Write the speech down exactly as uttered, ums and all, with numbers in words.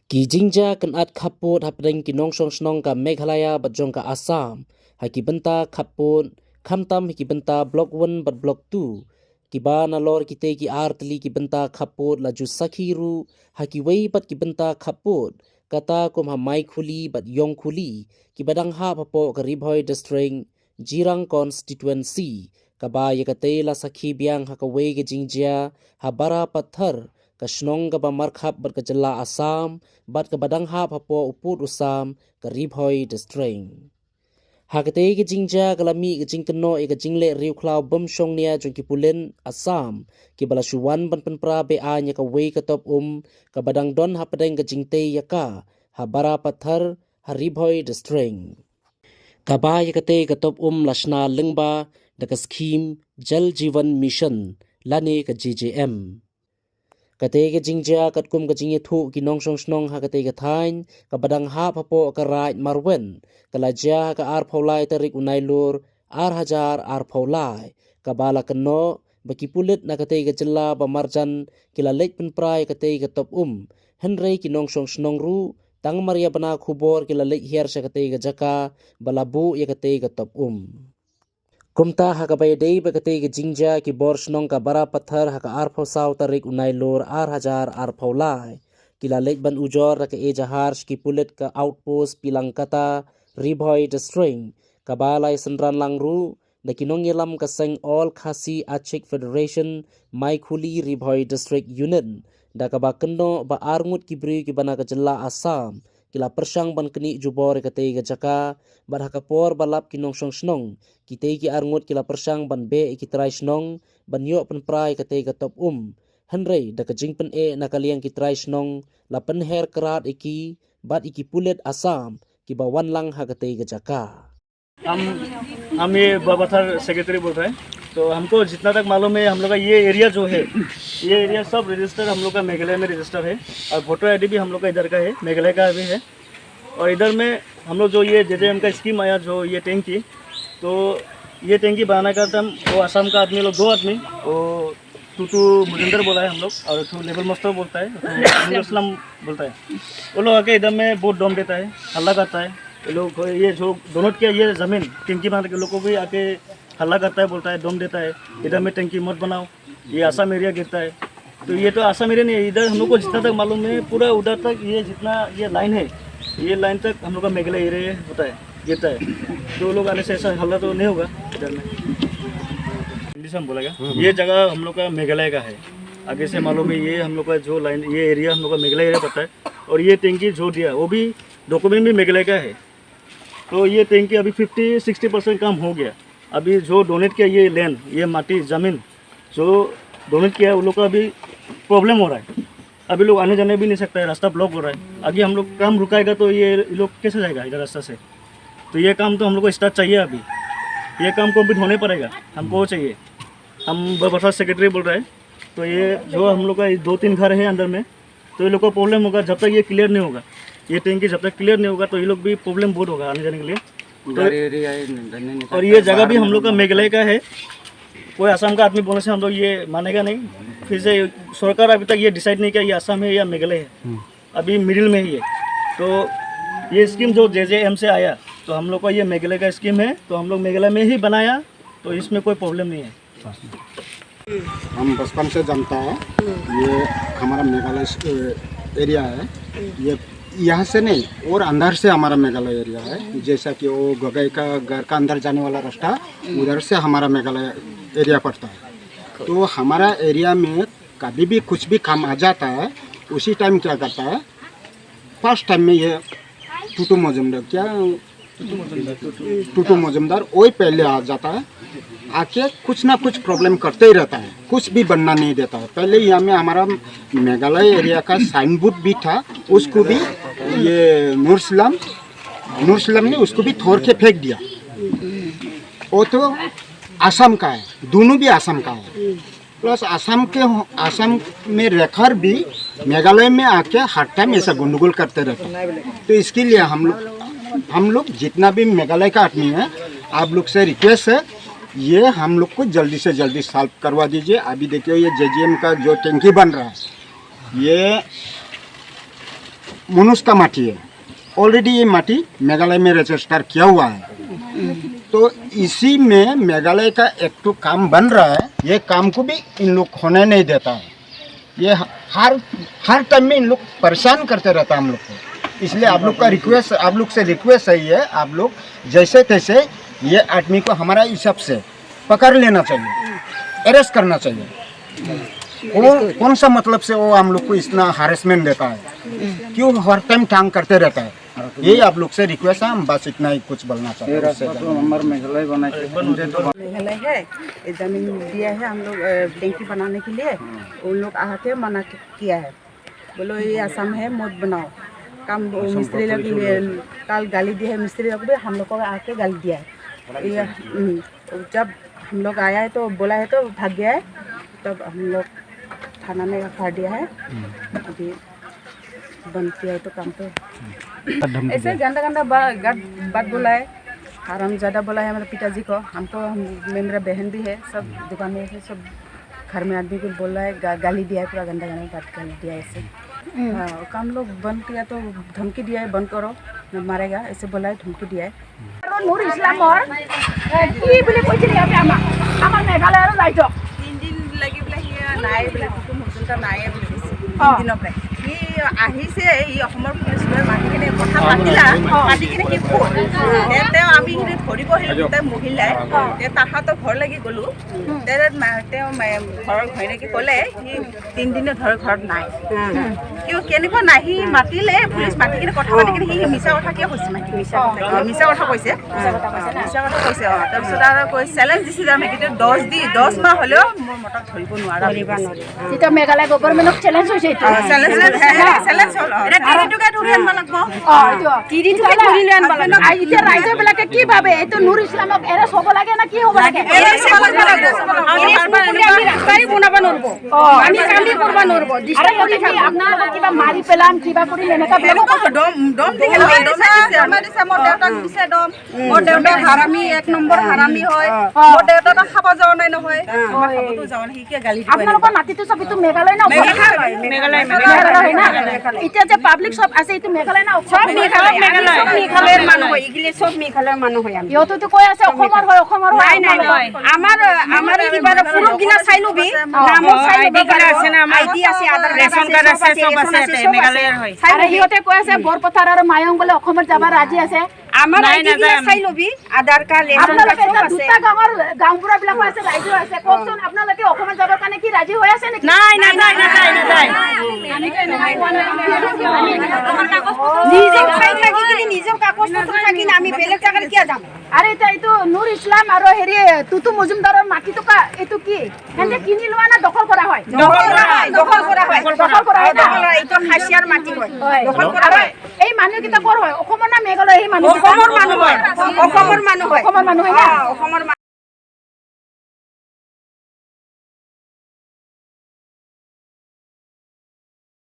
Ki jingjia kynat khappud hapdeng ki nongshong shnong ka Meghalaya bad jong ka Assam ha ki bynta khappud, khamtam ha ki bynta Block One bad Block Two, kiba nalor kitei ki ar tylli ki bynta khappud la ju sakhi ruh ha kiwei pat ki bynta khappud, kata kum ha Maikhuli bad Yongkhuli, kiba dang hap hapoh ka Ri Bhoi District, Jirang Constituency, kaba ïa katei la sakhi biang ha kawei ka jingjia ha Barapathar, ka shnong kaba markhap bad ka jylla Assam bad kaba dang hap hapoh u pud u sam ka Ri Bhoi District. Ha katei ka jingjia ka la mih ka jingkynnoh ïa ka jingleh riewkhlaw bym shongnia jong ki pulit Assam, kiba la shu wan ban pynpra be-aiñ ïa kawei ka top um kaba dang don hapdeng ka jingtei ïa ka ha Barapathar ha Ri Bhoi District. Kaba ïa katei ka top um la shna lyngba da ka skhim Jal Jeevan Mission lane ka J J M. Katei ka jingjia katkum ka jingïathuh ki nongshong shnong ha katei ka thaiñ kaba dang hap hapoh ka Raid Marwet, ka la jia ha ka arphew lai tarik u Nailur ar hajar arphew lai, kaba la kynnoh ba ki pulit na katei ka jylla ba marjan ki la leit pynpra ïa katei ka top um, hynrei ki nongshong shnong ruh tang mar ïa bna khubor ki la leit hiar sha katei ka jaka ba la buh ïa katei ka top um. Kumta ha kaba ïadei bad katei ka jingjia, ki bor shnong ka Barapathar ha ka arphew saw tarik u Nailur ar hajar arphew lai ki la leit ban ujor da ka ejahar sha ki pulit ka outpost Pilangkata, Ri Bhoi District, kaba la ïasynran lang ruh da ki nongïalam ka seng All Khasi Achik Federation Maikhuli Ri Bhoi District Unit, da kaba kynnoh ba arngut ki briew kiba na ka jylla Assam ki la pyrshang ban knieh jubor ïa katei ka jaka, bad ha ka por ba lap ki nongshong shnong, kitei ki arngut ki la pyrshang ban beh ïa ki trai shnong ban ïoh pynpra ïa katei ka top um, hynrei da ka jingpyneh na ka liang ki trai shnong, la pynher krat ïa ki bad ïa ki pulit Assam kiba wan lang ha katei ka jaka. हम हम ये बाबाथार सेक्रेटरी बोल रहे हैं। तो हमको जितना तक मालूम है, हम लोग का ये एरिया जो है, ये एरिया सब रजिस्टर हम लोग का मेघालय में रजिस्टर है, और वोटर आईडी भी हम लोग का इधर का है, मेघालय का भी है। और इधर में हम लोग जो ये जेजेएम का स्कीम आया, जो ये टैंकी, तो ये टैंकी बनाने का टाइम वो आसाम का आदमी लोग, दो आदमी, वो टूटू मुजिंदर बोला है हम लोग, और एक लेबल मास्टर बोलता है, एक असलम बोलता है। वो लोग आके इधर में बहुत दम देता है, हल्ला करता है। ये लोग, ये जो डोनेट किया ये जमीन टैंकी बनाने के लोग को भी आके हल्ला करता है, बोलता है, दम देता है, इधर में टैंकी मत बनाओ, ये आसाम एरिया गिरता है। तो ये तो आसाम एरिया नहीं है, इधर हम लोग को जितना तक मालूम है, पूरा उधर तक ये जितना ये लाइन है, ये लाइन तक हम लोग का मेघालय एरिया होता है, गिरता है। तो लोग आने से ऐसा हल्ला तो नहीं होगा इधर में। हिंदी से हम बोलेगा, ये जगह हम लोग का मेघालय का है। आगे से मालूम है, ये हम लोग का जो लाइन, ये एरिया हम लोग का मेघालय एरिया पड़ता है, और ये टैंकी जो दिया, वो भी डॉक्यूमेंट भी मेघालय का है। तो ये टैंकी अभी फिफ्टी सिक्सटी परसेंट काम हो गया। अभी जो डोनेट किया, ये लैंड, ये माटी, जमीन जो डोनेट किया है, उन लोग का अभी प्रॉब्लम हो रहा है। अभी लोग आने जाने भी नहीं सकता है, रास्ता ब्लॉक हो रहा है। आगे हम लोग काम रुकाएगा तो ये लोग कैसे जाएगा इधर रास्ता से? तो ये काम तो हम लोग को स्टार्ट चाहिए अभी, ये काम कंप्लीट होने पड़ेगा, हमको चाहिए। हम बरसा सेक्रेटरी बोल रहे हैं। तो ये जो हम लोग का ये दो तीन घर है अंदर में, तो ये लोग का प्रॉब्लम होगा जब तक ये क्लियर नहीं होगा। ये टैंकी जब तक क्लियर नहीं होगा तो ये लोग भी प्रॉब्लम बहुत होगा आने जाने के लिए। तो उधर एरिया ही नहीं, नहीं, नहीं और ये जगह भी हम लोग का मेघालय का है, कोई आसाम का आदमी बोलने से हम लोग ये मानेगा नहीं। फिर से सरकार अभी तक ये डिसाइड नहीं किया ये आसाम है या मेघालय है, अभी मिडिल में ही है। तो ये स्कीम जो जेजेएम से आया, तो हम लोग का ये मेघालय का स्कीम है, तो हम लोग मेघालय में ही बनाया, तो इसमें कोई प्रॉब्लम नहीं है। हम बचपन से जानता है, ये हमारा मेघालय एरिया है। ये यहाँ से नहीं, और अंदर से हमारा मेघालय एरिया है। जैसा कि वो गगई का घर का अंदर जाने वाला रास्ता, उधर से हमारा मेघालय एरिया पड़ता है। तो हमारा एरिया में कभी भी कुछ भी काम आ जाता है, उसी टाइम क्या करता है, फर्स्ट टाइम में ये टूटू मजूमदार, क्या टूटू मजूमदार, वही पहले आ जाता है। आके कुछ ना कुछ प्रॉब्लम करते ही रहता है, कुछ भी बनना नहीं देता है। पहले यहाँ में हमारा मेघालय एरिया का साइन बोर्ड भी था, उसको भी ये नूर सलाम, नूर सलाम ने उसको भी तोड़ के फेंक दिया। वो तो आसाम का है, दोनों भी आसाम का है। प्लस आसाम के, आसाम में रहकर भी मेघालय में आके हर टाइम ऐसा गंडगोल करते रहते हैं। तो इसके लिए हम लोग, हम लोग जितना भी मेघालय का आदमी है, आप लोग से रिक्वेस्ट है, ये हम लोग को जल्दी से जल्दी सॉल्व करवा दीजिए। अभी देखिए, ये जेजीएम का जो टंकी बन रहा है, ये मनुष्य का माटी है, ऑलरेडी ये माटी मेघालय में रजिस्टर किया हुआ है। तो इसी में मेघालय का एक तो काम बन रहा है, ये काम को भी इन लोग होने नहीं देता है। ये ह- हर हर टाइम में इन लोग परेशान करते रहता है हम लोग को। इसलिए आप लोग का रिक्वेस्ट, आप लोग से रिक्वेस्ट है ये, आप लोग जैसे तैसे ये आदमी को हमारा हिसाब से पकड़ लेना चाहिए, अरेस्ट करना चाहिए। वो कौन सा मतलब से वो हम लोग को इतना हरेसमेंट देता है? क्यों हर टाइम टांग करते रहता है? यही आप लोग से रिक्वेस्ट है, हम बस इतना ही कुछ बोलना चाहते हैं। मेघालय है, ये जमीन दिया है हम लोग, अ, टंकी बनाने के लिए। उन लोग आके मना कि- किया है, बोलो ये आसाम है, मत बनाओ। काम वो मिस्त्री लोग के लिए कल गाली दिया है, मिस्त्री लोग भी हम लोग को आके गाली दिया है। ये, हम्म, जब हम लोग आया है तो बोला है तो भाग गया है, तब हम लोग थाना में एफ आई आर दिया है। अभी बंद किया है तो काम तो ऐसे गंदा गंदा बा-, गंद-, बात बोला है, हराम ज्यादा बोला है हमारे पिताजी को। हमको, हम, मैं, मेरा बहन भी है, सब दुकान में है, सब घर में आदमी को बोला है, गा-, गाली दिया है, पूरा गंदा गंदा बात गाली दिया है ऐसे। हाँ, काम लोग बंद किया तो धमकी दिया है, बंद करो, मैं मारेगा, ऐसे बोला है, धमकी दिया है। আৰু নুৰ ইছলামৰ, এ, কি বুলি কৈছিলে ইয়াতে আমাক, আমাৰ মেঘালয়ৰ ৰাইজক? তিনিদিন লাগি বোলে সি নাই বোলে, কুটুম হজোনতা নাই বুলি কৈছে। অ। তিনিদিনৰ পৰা সি আহিছে, সি অসমৰ পুলিচ লৈ মাতি কিনে কথা পাতিলা, অ। পাতি কিনে সি গ'ল। তে তেওঁ আমি সেইখিনি ধৰিব আহিলো, দুটাই মহিলাই। অ। তে তাহাঁতৰ ঘৰ লাগি গ'লো। তে মা-, তেওঁ মে-, ঘৰৰ ঘৈণীয়েকে ক'লে, সি তিনিদিনে ধৰি ঘৰত নাই। কিয়, কেনেকুৱা নাই? সি মাতিলে, পুলিচ মাতি কিনে কথা পাতি কিনে সি মিছা কথা কিয় কৈছে? মানে মিছা কথা। অ, মিছা কথা কৈছে। মিছা কথা কৈছে, অ। তাৰপিছত আৰু কৈ চেলেঞ্জ দিছে যে আমি কিন্তু দহ দি, দহ মাহ হ'লেও মোৰ মতাক ধৰিব নোৱাৰা। ধৰিব নোৱাৰিবা। এতিয়া মেঘালয় গভৰ্ণমেণ্টক চেলেঞ্জ হৈছে এইটো। অ, চেলেঞ্জ, চেলেঞ্জ, চেলেঞ্জ হ'ল, অ। এতিয়া তিনিটোকে ধৰি আনিব লাগিব। অ, এইটো। তিনিটোকে ধৰি লৈ আনিব লাগিব। আৰু এতিয়া ৰাইজৰবিলাকে কি ভাবে? এইটো নুৰ ইছলামক এৰেষ্ট হ'ব লাগে নে কি হ'ব লাগে? এৰেষ্ট হ'ব লাগে। আমি ৰাস্তাই বনাব নোৱাৰিব। অ। আমি কালি কৰিব নোৱাৰিব। আৰু সিহঁতে কি আপোনালোকক কিবা মাৰি পেলাম, কিবা কৰিম, এনেকুৱা বেলেগ? দম, দম দি পেলাই, দম দিছে, দম দিছে, মোৰ দেউতাক দিছে দম। মোৰ দেউতাক হাৰামি, এক নম্বৰ হাৰামি হয়। অ। মোৰ দেউতাক খাব যোৱা নাই নহয়। আমাৰ খাবতো যোৱা নাই, সি কিয় গালি দিব আপোনালোকৰ এনেকুৱা? মাটিটো চব এইটো মেঘালয় ন? মেঘালয়, মেঘালয়, মেঘালয় হয় না? মেঘালয়। এতিয়া যে পাব্লিক চব আছে, এইটো মেঘালয় না? চব মেঘালয়, মেঘালয়। আমি চব মেঘালয়ৰ মানুহ হয়, এইগিলা চব মেঘালয়ৰ মানুহ হয় আমি। সিহঁতেতো কৈ আছে অসমৰ হয়, অসমৰ হয়, নাই, নাই, অসমৰ হয়। নাই। আমাৰ, আমাৰ এই কিবা এটা প্ৰুফ গিলা চাই লবি, অ। নামত চাই লবি, আই ডি গিলা আছে না আমাৰ? আই ডি আছে, আধাৰ কাৰ্ড ৰেচন আছে, কাৰ্ড চব আছে, আছে, চব ৰেচন আছে, আছে, চব মেঘালয়ৰ আছে। হয়। আৰু সিহঁতে কৈ আছে বৰপথাৰ আৰু মায়ং বোলে অসমত যাব ৰাজি আছে। আমাৰ নাই, আই ডি গিলা নাযায়। চাই লবি, আধাৰ কাৰ্ড, ৰেচন কাৰ্ড আপোনালোকে চব এতিয়া আছে। দুটা গাঁৱৰ গাঁওবুঢ়াবিলাকো আছে, ৰাইজো আছে। কওকচোন, আপোনালোকে অসমত যাবৰ কাৰণে কি ৰাজি হৈ আছে নেকি? নাই, নাযায়, নাযায়, নাযায়। নিজৰ ঠাইত থাকি কিনে, নিজৰ কাগজ পত্ৰ থাকি কিনে আমি বেলেগ জাগাত কিয় যাম? আৰে, এতিয়া এইটো নুৰ ইছলাম আৰু হেৰি টুটু মজুমদাৰৰ মাটিটো কা-, এইটো কি? সিহঁতে কিনি লোৱা না দখল কৰা হয়? দখল কৰা হয়, দখল কৰা হয়। দখল কৰা হয় ন? দখল কৰা, এইটো খাচীয়াৰ মাটি হয়। হয়। দখল কৰা আৰু হয়। এই মানুহকেইটা ক'ৰ হয়? অসমৰ না মেঘালয়? এই মানুহ অসমৰ মানুহ হয়। অসমৰ মানুহ হয়। অসমৰ মানুহ হয় না? অ, অসমৰ মানুহ।